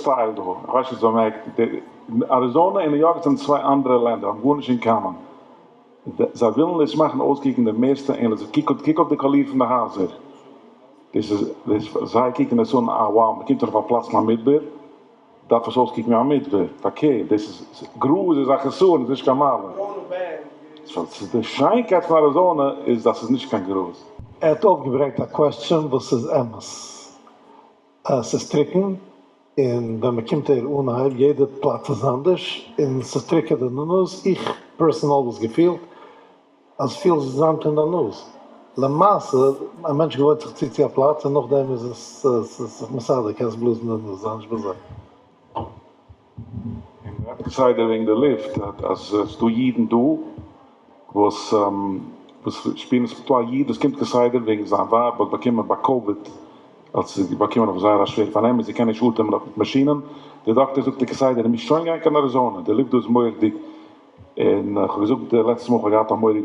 style דא, איך ווייס נישט צו באמערקט, אריזאנע און ניו יארק זענען צוויי אנדערע לענדער, האבן גארנישט אין common. זיי ווילן עס מאכן אויסקוקן די מערסטע ענליך, קוק אויף די קאליר פון די הייזער, דאס איז, זיי קוקן עס אן, אה wow, מען קומט אויף א פלאץ פון א מדבר, דארף עס אויסקוקן ווי א מדבר, פארקערט, דאס איז, גראז איז א חסרון, איז נישט קיין מעלה. די שיינקייט פון אריזאנע איז אז ס'איז נישט קיין גראז. ער האט אויפגעברענגט א question וואס איז אמת. ס'איז טרוקן, און ווען מען קומט אהער אנהייב, יעדע פלאץ איז אנדערש, און ס'איז טרוקן אין די נאז. איך personal האב עס געפילט, אז פיל זאמד אין די נאז. למעשה, א מענטש געוואוינט זיך צו צו א פלאץ, און נאכדעם איז עס זיך מסדר, קענסט בלאזן די נאז, זיי נישט באזארגט. און מ'רעדט כסדר וועגן די לופט, אז ס'איז דא אידן דא וואס וואס שפירן, ס'איז דא א איד וואס קומט כסדר וועגן זיין ווייב האט באקומען ביי COVID, האט זי באקומען אויף זייער א שווער פארנעם און זי קען נישט אטעמען אויף מיט מאשינען, דער דאקטער זאגט איר כסדר, ער מוז שוין גיין קיין אריזאנע, די לופט דא איז מורא'דיג, און כ'האב געזאגט די לעצטע מאל כ'האב געהאט א מורא'דיג.